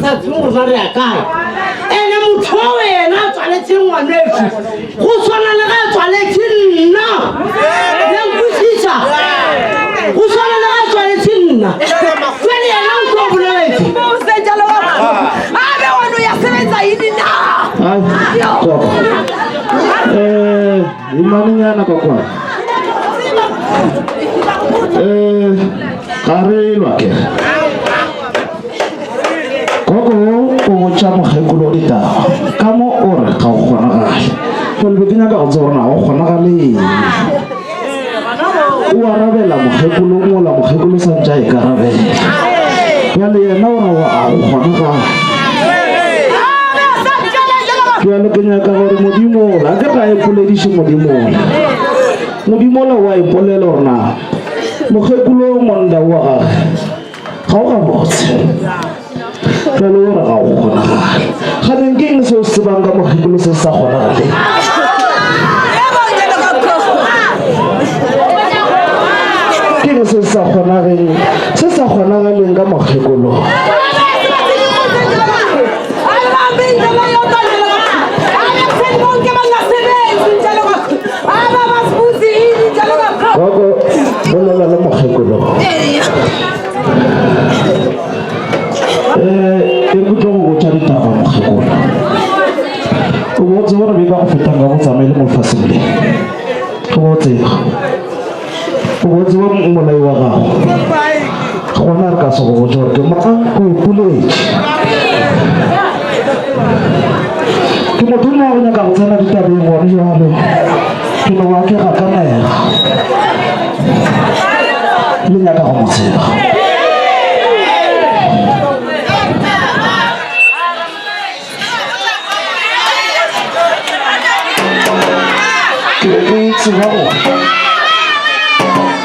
sa tsebe gore na re ya kae. Ene motho o yena a tswaletše ngwanešu go swana le ge a tswaletše nna. Le nkwešiša? Go swana le ge a tswaletše nna. Jwale yena o tlo boleletše. Abe wena uyasebenza yini na? Ai, gogo. Eh, imaninyana kokwana. Eh, ga re lwa ke. Gogo o botša mokgekolo ditaba ka mo o re ga go kgonagale. Jwale be ke nyaka go tseba gore na go kgonagale eng. O arabela mokgekolo mola mokgekolo sa ntše a ikarabela. Bjale yena o ra wa a go kgonagale. Bjale ke nyaka gore Modimola, ke ga ipolediše Modimola. Modimola wa ipolela gore na mokgekolo monna wa gage ga o gabotse. Bjale o re ga go kgonagale. Ganeng ke eng se o se tsebang ka mokgekolo se se sa kgonagaleng? Ke eng se se sa kgonageng, se sa kgonagaleng ka mokgekolo? Gogo, bolela le mokgekolo. Eh, e re ke tlo go botša ditaba mokgekolo. O bo tseba gore be ka go feta nka go tsamaye le mo lefaseng le. O bo tseba. O bo tseba molai wa gago. Gona re ka se go botša gore ke mang o ipoletše. Ke motho mo wa go nyaka go tsena ditabeng gone jalo. Ke no ba ke gakanega. Le nyaka go mo tseba. Ke be ke tseba gore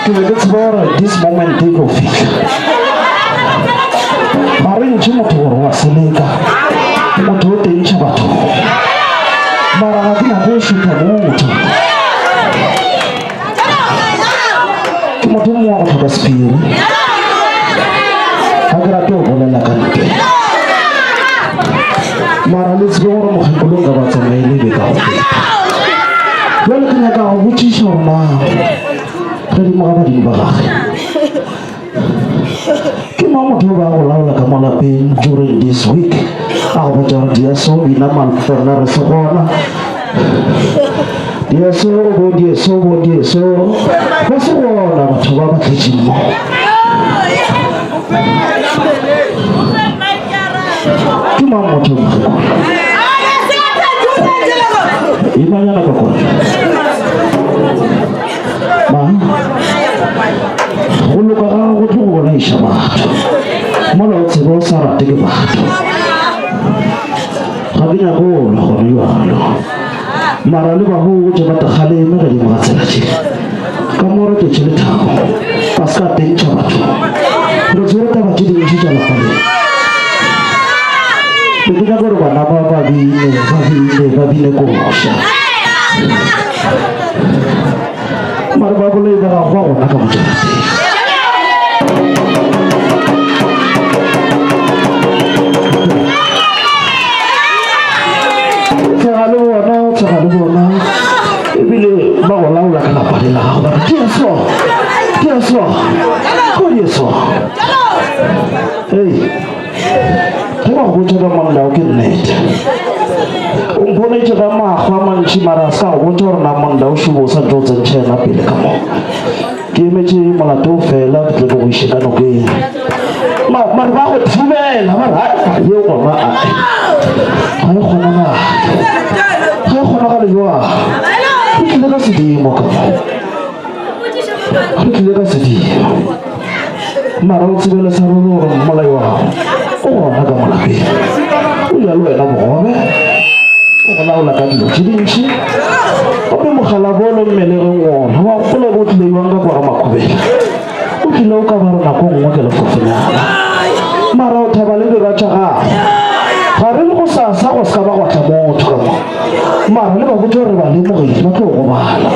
ke be ke tseba gore this moment e tlo fihla. Ga re ntšhe motho gore wa seleka. Motho o tentšha batho. Mara ga ke nyake go šutha motho. Ke motho mongwe wa go hloka sephiri. Ga ke rate go bolela ka ntle. Mara le tsebe gore mokgekolo nka ba tsamaele be ka go feta. Bjale ke nyaka go botšiša gore na godimo ga badimo ba gage ke mang motho o ba go laola ka mo lapeng during this week a go botša gore dia so bina malfona re se gona dia so bo die so bo die so ba se gona batho ba ba tletšeng mo ke mang motho mokgekolo imanyana ka kona Ma, go loka ga gago tlo go bolaiša batho mola o tseba o sa rate ke batho. Ga ke nyake go lwa gone jalo, mara le bahotše ba tekgaleme godimo ga tsela tše. Ka mo re tletše lethabo, ba se ka tentšha batho. Re tshwere taba tše dintši tša lapa le. Be ke nyaka gore bana ba ba bine, ba bine, ba bine koša. Mare ba boloi ba gago ba gona ka mo jarateng. Tshega le bona, o tshega le bona. Ebile ba go laola ka lapa le la gago ba re ke so, ke so, ko die so. Hey, ge ba go botša ka monna o ke nnete. O mponetše ka mahlo a mantši mara a se ka go botša gore na monna o šubo o sa ntše o tsentšha yena pele ka mo. Ke emetše molato o fela ke tle ke go iše ka nokeng. Mare ba go thibela ba re hai yeo gona ae ga e kgonagale. Ga e kgonagale jwang? Re tlile ka sedimo ka mo. Re tlile ka sedimo. Mara o tsebele sa ruri gore mmolai wa gago o gona ka mo lapeng. O ja le wena bogobe, o go laola ka dilo tše dintši. Gomme mogalabolo mmelegeng wona wa gopola bo tlile jwang ka kwa ga Makhubela. O tlile o ka ba re nako nngwe ke lefofonyana. Mara o thaba le dira tša gago. Ga re le go sasa go se ka ba gwa tla motho ka mo. Mara le ba botše gore ba lemogile ba tlo gobala.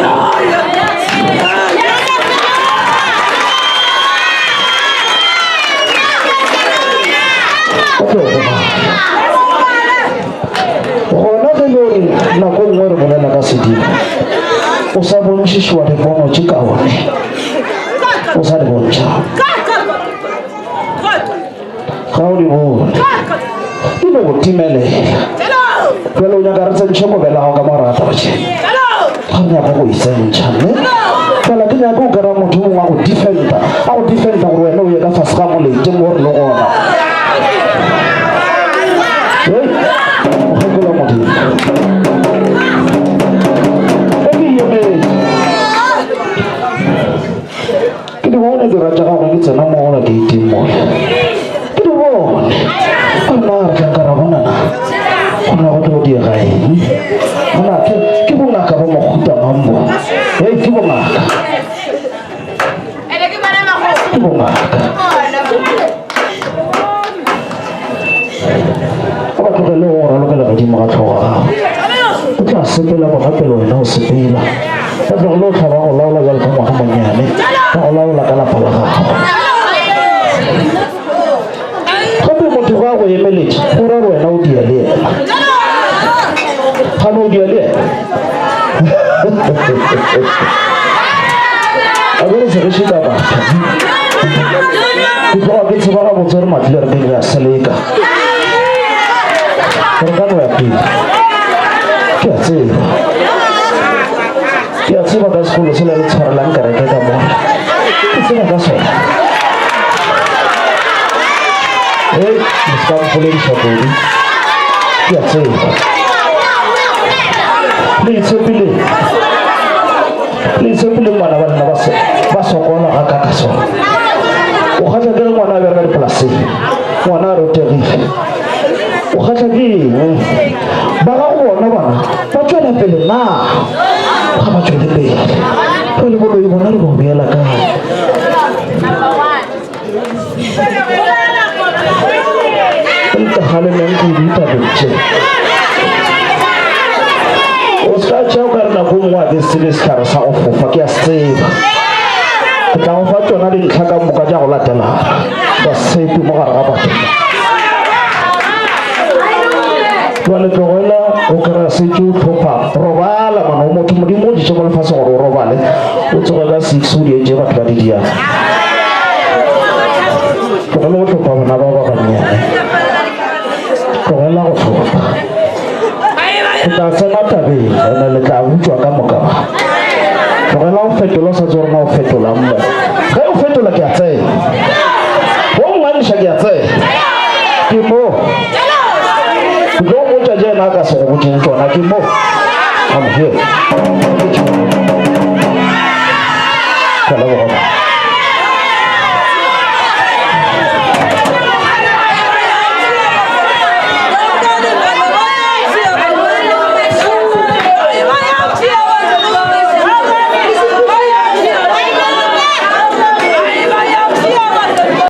Ba tlo gobala. Ga o di bone. Di no go timelela. Bjale o nyaka re tsentšhe kobela gago ka mo gare ga taba tše? Ga re nyaka go e tsentšha, ne? Fela ke nyaka o kry-a motho mongwe a go defenda, a go defenda gore wena o ye ka fase ga molete mo re le gona. Hei, mokgekolo wa Modimo. E ke emetše. Ke di bone dira tša gago ke tsena mola geiting mola. Ke di bone. A nna re tla nka ra bonana. Gona go tlo diega eng? Gona ke ke bongaka ba mohuta mang bo? Hei, ke bongaka. Ke bongaka. A ba tlogele go ralokela godimo ga tlhogo gago. O tla sepela bona pele wena o sepela. Ba tlogele o tlhaba go laola bjalo ka ngwana monnyane, ba go laola ka lapa la gago. Gape motho ga a go emeletše, go ra gore wena o dia le yena. Gane o dia le yena. A ke re segeše ka batho. Ke tloga ke tseba gabotse gore matlile re pele re a seleka. Re ka no ya pele. Ke a tseba. Ke a tseba ka sekolo se le re tshwarelang kereke ka mona. Ke tseba ka sona. Hey, le se ka mpolediša kudu. Ke a tseba. Le itshepile. Le itshepile ngwana ba lena ba sokola ga ka ka sona. O kgahla ke ge ngwana a bereka dipolaseng. Ngwana a rutegile. O kgahla ke eng? Ba gago bona bana ba tšwela pele na? Ga ba tšwele pele. Jwale boloi bona re bo beela kae? Ntagaleleng kudu tabeng tše. O se ka tšea o ka re nako nngwe a ke se tsebe sehlare sa go fofa, ke a se tseba. Ke tla go fa tšona dintlha ka moka tša go latelana. Basepi mo gare ga batho. Jwale tlogela o kry-a setse o tlhopha robala mano o motho modimo o ditše mo lefase gore o robale o tsoge ka six o dietse batho ba di diang tlogela go tlhopha bana ba ba bannyane tlogela go tlhopha ke tla tsena tabeng ene le tla utswa ka moka ba tlogela go fetola o sa tse gore na o fetolang mo ge o fetola ke a tsena go ngwadiša ke a tsena ke mo ke tlo botša je ena a ka se go botšeng tsona ke mo I'm here. Ke leboga.